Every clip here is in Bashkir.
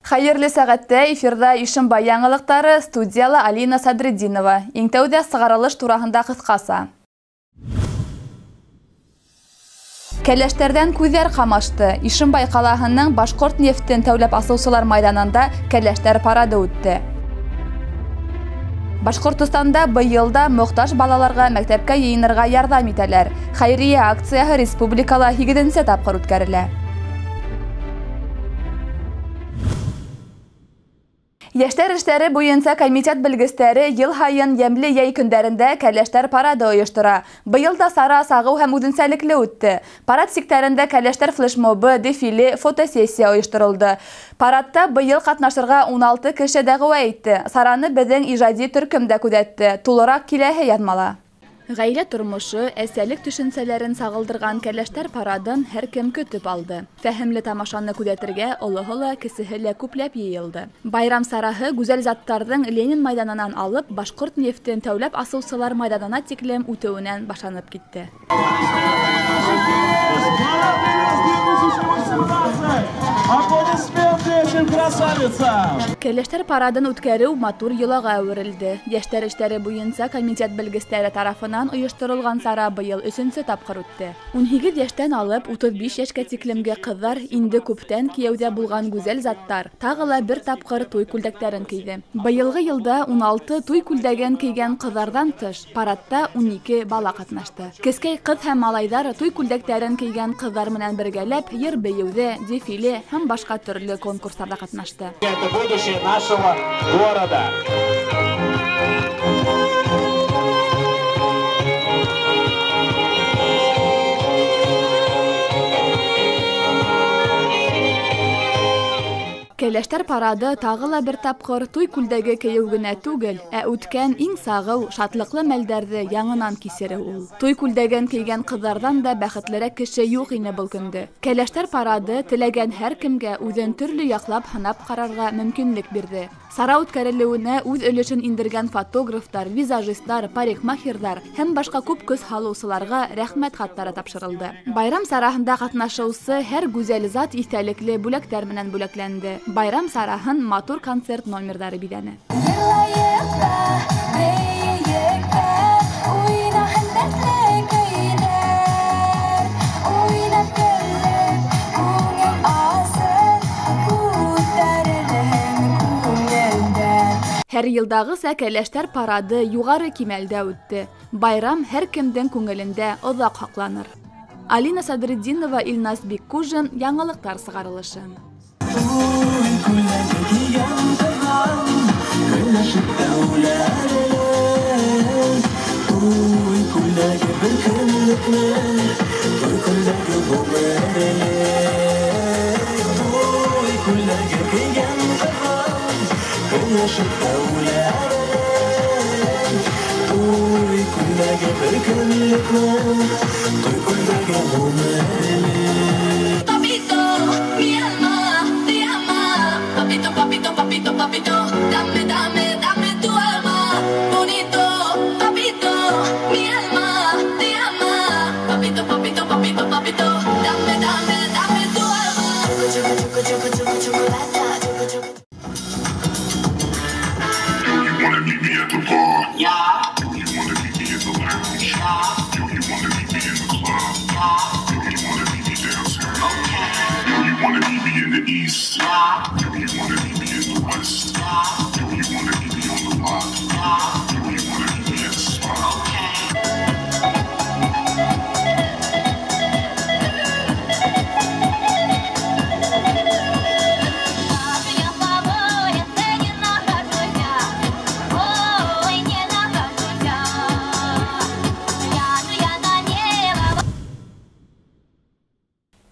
Хәйерле сәғәттә эфирҙа Ишембай яңылыҡтары, студияла Алина Садретдинова. Иң тәүҙә сығарылыш тураһында ҡыҫҡаса. Кәләштәрҙән күҙҙәр ҡамашты. Ишембай ҡалаһының башҡорт нефтен тәүләп асыусылар майҙанында кәләштәр парады үтте. Башҡортостанда быйыл да мохтаж балаларға мәктәпкә йыйынырға ярҙам итәләр. Хәйриә акцияһы республикала 8-нсе тапҡыр үткәрелә. Йәштәр эштәре буйынса комитет белгестәре йыл һайын йәмле йәй көндәрендә кәләштәр парады ойоштора. Быйыл да сара сағыу һәм үҙенсәлекле үтте. Парад сиктәрендә кәләштәр флешмобы, дефиле, фотосессия ойошторолдо. Парадта быйыл ҡатнашырға 16 кеше дәғүә итте. Сараны беҙҙең ижади төркөм дә күҙәтте. Тулыраҡ киләһе яҙмала. Ғаилә тормошо, әсәлек төшөнсәләрен сағылдырған кәләштәр парадын һәр кем көтөп алды. Фәһемле тамашаны күҙәтергә олоһо ла, кесеһе лә күпләп йыйылды. Байрам сараһы гүзәл заттарҙың Ленин майҙанынан алып башҡорт нефтен тәүләп асыусылар майҙанына тиклем үтеүенән башланып китте. Кәләштәр парадын үткәреү матур йолаға әүерелде. Йәштәр эштәре буйынса комитет белгестәре тарафынан ойошторолған сара быйыл 3-нсе тапҡыр үтте. 18 йәштән алып 35 йәшкә тиклемге ҡыҙҙар инде күптән кейәүҙә булған гүзәл заттар тағы ла бер тапҡыр туй күлдәктәрен кейҙе. Быйылғы йылда 16 туй күлдәген кейгән ҡыҙҙарҙан тыш парадта 12 бала ҡатнашты. Кескәй ҡыҙ һәм малайҙар туй күлдәктәрен кейгән ҡыҙҙар менән бергәләп йыр бейеүҙе, дефиле һәм башҡа төрлө конкурстарҙа ҡатнашты. Это будущее нашего города. Кәләштәр парады тағы ла бер тапҡыр туй күлдәге кейеү генә түгел, ә үткән иң сағыу, шатлыҡлы мәлдәрҙе яңынан кисереү ул. Туй күлдәген кейгән ҡыҙҙарҙан да бәхетлерәк кеше юҡ ине был көндө. Кәләштәр парады теләгән һәр кемгә үҙен төрлө яҡлап һынап ҡарарға мөмкинлек бирҙе. Сара үткәрелеүенә үҙ өлөшөн индергән фотографтар, визажистар, парикмахерҙар һәм башҡа күп көс һалыусыларға рәхмәт хаттары тапшырылды. Байрам сараһында ҡатнашыусы һәр гүзәл зат иҫтәлекле бүләктәр менән бүләкләнде. Байрам сараһын матур концерт номерҙары биҙәне. Һәр йылдағыса кәләштәр парады юғары кимәлдә үтте. Байрам һәр кемдең күңелендә оҙаҡ һаҡланыр. Алина Садретдинова, Илназ Биккужин, яңылыҡтар сығарылышы. Papito, mi alma te ama. Papito, papito, papito, papito, dame, dame, dame tu alma. Bonito, papito, mi alma te ama. Papito, papito, papito, papito, dame, dame, dame tu alma. Choco, choco, choco, choco, chocolate, choco, choco. You wanna meet me at the bar? Yeah. You wanna meet me in the lounge? Yeah. You wanna meet me in the club? Yeah. You wanna meet me downtown? Okay. You wanna meet me in the east? Yeah. You wanna meet me in the west? Yeah. You wanna meet me on the block? Yeah. You wanna meet me at the spot? Okay.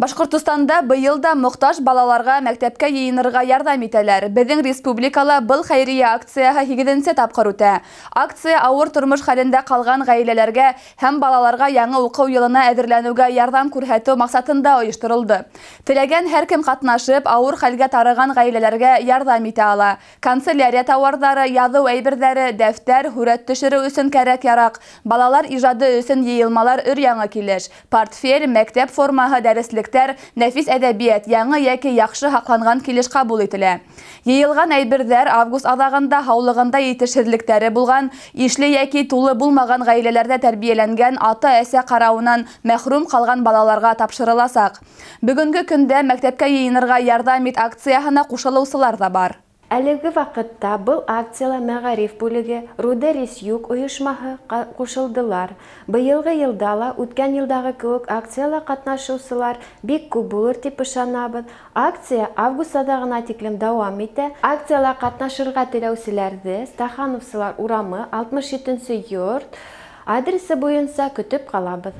Башҡортостанда быйыл да мохтаж балаларға мәктәпкә йыйынырға ярҙам итәләр. Беҙҙең республикала был хәйриә акцияһы 8-нсе тапҡыр үтә. Акция ауыр тормош хәлендә ҡалған ғаиләләргә һәм балаларға яңы уҡыу йылына әҙерләнеүгә ярҙам күрһәтеү маҡсатында ойошторолдо. Теләгән һәр кем ҡатнашып, ауыр хәлгә тарыған ғаиләләргә ярҙам итә ала. Канцелярия тауарҙары, яҙыу әйберҙәре, дәфтәр, һүрәт төшөрөү өсөн кәрәк-яраҡ, балалар ижады өсөн йыйылмалар өр-яңы килеш, портфель, мәктәп формаһы, дәреслектәр, әйберҙәр, нәфис әҙәбиәт яңы йәки яҡшы һаҡланған килеш ҡабул ителә. Йыйылған әйберҙәр август аҙағында һаулығында етешһеҙлектәре булған, ишле йәки тулы булмаған ғаиләләрҙә тәрбиәләнгән ата-әсә ҡарауынан мәхрүм ҡалған балаларға тапшырыласаҡ. Бөгөнгө көндә мәктәпкә йыйынырға ярҙам ит акцияһына ҡушылыусылар ҙа бар. Әлеге ваҡытта был акцияла мәғариф бүлеге, Рудерис Юг ойошмаһы ҡушылдылар. Быйылғы йылда ла үткән йылдағы кеүек акцияла ҡатнашыусылар бик күп булыр тип ышанабыҙ. Акция август аҙағына тиклем дауам итә. Акцияла ҡатнашырға теләүселәрҙе Стахановсылар урамы 67-нсе йорт адресы буйынса көтөп ҡалабыҙ.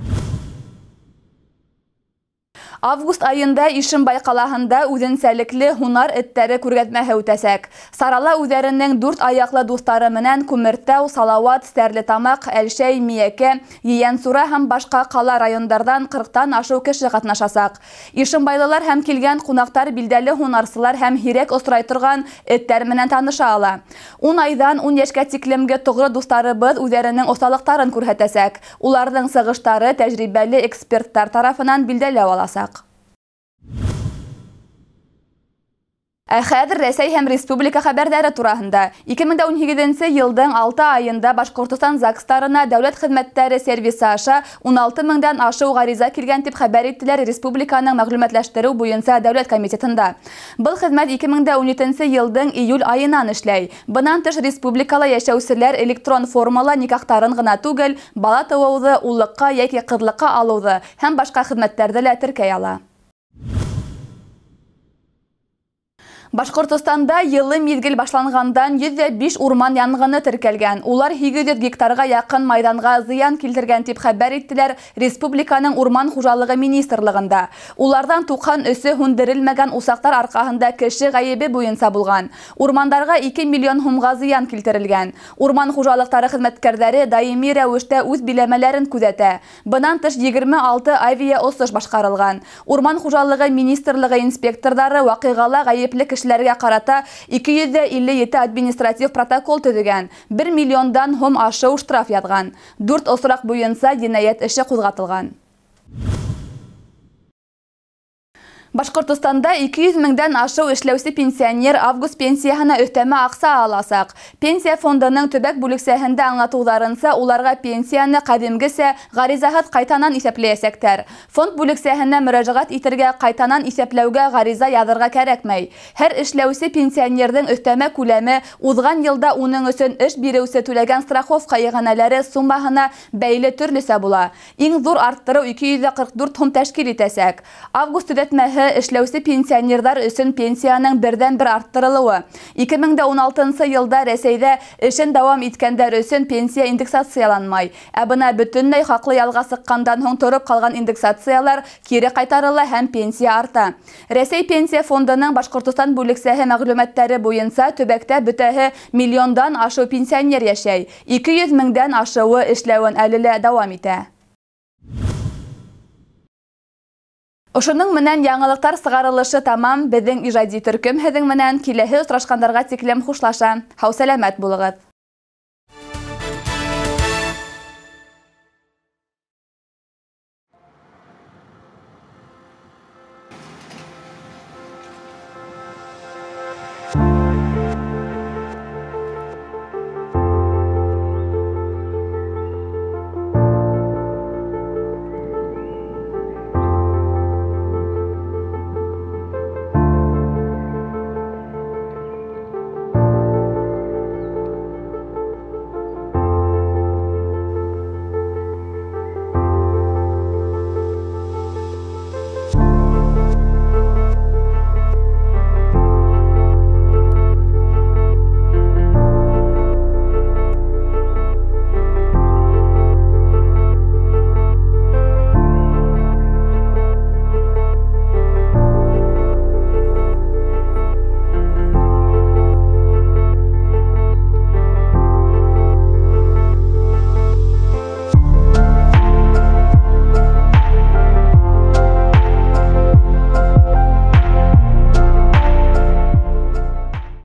Август айында Ишембай ҡалаһында үҙенсәлекле һунар эттәре күргәҙмәһе үтәсәк. Сарала үҙҙәренең дүрт аяҡлы дуҫтары менән Күмертау, Салауат, Стәрлетамаҡ, Әлшәй, Миәкә, Ейәнсура һәм башҡа ҡала райондарҙан 40-тан ашыу кеше ҡатнашасаҡ. Ишембайлылар һәм килгән ҡунаҡтар билдәле һунарсылар һәм һирәк осрай торған эттәр менән таныша ала. 10 айҙан 10 йәшкә тиклемге тоғро дуҫтарыбыҙ үҙҙәренең оҫталыҡтарын күрһәтәсәк. Уларҙың сығыштары тәжрибәле эксперттар тарафынан билдәләү аласаҡ. Ә хәҙер Рәсәй һәм республика хәбәрҙәре тураһында. 2018 йылдың 6 айында Башҡортостан ЗАГСтарына дәүләт хеҙмәттәре сервисы аша 16 меңдән ашыу ғариза килгән тип хәбәр иттеләр республиканың мәғлүмәтләштереү буйынса дәүләт комитетында. Был хеҙмәт 2017 йылдың июль айынан эшләй. Бынан тыш республикала йәшәүселәр электрон формала никахтарын ғына түгел, бала тыуыуҙы, уллыҡҡа йәки ҡыҙлыҡҡа алыуҙы һәм башҡа хеҙмәттәрҙе лә теркәй ала. Башҡортостанда йылы миҙгел башланғандан 105 урман янғыны теркәлгән. Улар 800 гектарға яҡын майҙанға зыян килтергән тип хәбәр иттеләр республиканың урман хужалығы министрлығында. Уларҙан 93-ө һүндерелмәгән усаҡтар арҡаһында кеше ғәйебе буйынса булған. Урмандарға 2 миллион һумға зыян килтерелгән. Урман хужалыҡтары хеҙмәткәрҙәре даими рәүештә үҙ биләмәләрен күҙәтә. Бынан тыш 26 авиаосош башҡарылған. Урман хужалығы министрлығы инспекторҙары ваҡиғала ғәйепле кешеләргә ҡарата 257 административ протокол төҙөгән, 1 миллиондан һум ашыу штраф яҙған. 4 осраҡ буйынса енәйәт эше ҡуҙғатылған. Башҡортостанда 200 меңдән ашыу эшләүсе пенсионер август пенсияһына өҫтәмә аҡса аласаҡ. Пенсия фондының төбәк бүлексәһендә аңлатыуҙарынса, уларға пенсияны ҡәҙимгесә ғаризаһыҙ ҡайтанан иҫәпләйәсәктәр. Фонд бүлексәһенә мөрәжәғәт итергә, ҡайтанан иҫәпләүгә ғариза яҙырға кәрәкмәй. Һәр эшләүсе пенсионерҙың өҫтәмә күләме уҙған йылда уның өсөн эш биреүсе түләгән страховка иғәнәләре суммаһына бәйле төрлөсә була. Иң ҙур арттырыу 244 һум тәшкил итәсәк. Август төҙәтмәһе эшләүсе пенсионерҙар өсөн пенсияның берҙән-бер арттырылыуы. 2016 йылда Рәсәйҙә эшен дауам иткәндәр өсөн пенсия индексацияланмай. Ә бына бөтөнләй хаҡлы ялға сыҡҡандан һуң тороп ҡалған индексациялар кире ҡайтарыла һәм пенсия арта. Рәсәй пенсия фондының Башҡортостан бүлексәһе мәғлүмәттәре буйынса төбәктә бөтәһе миллиондан ашыу пенсионер йәшәй. 200 меңдән ашыуы эшләүен әле лә дауам итә. Ошоноң менән яңылыҡтар сығарылышы тамам. Беҙҙең ижади төркөм һеҙҙең менән киләһе осрашҡандарға тиклем хушлаша. Һау-сәләмәт булығыҙ.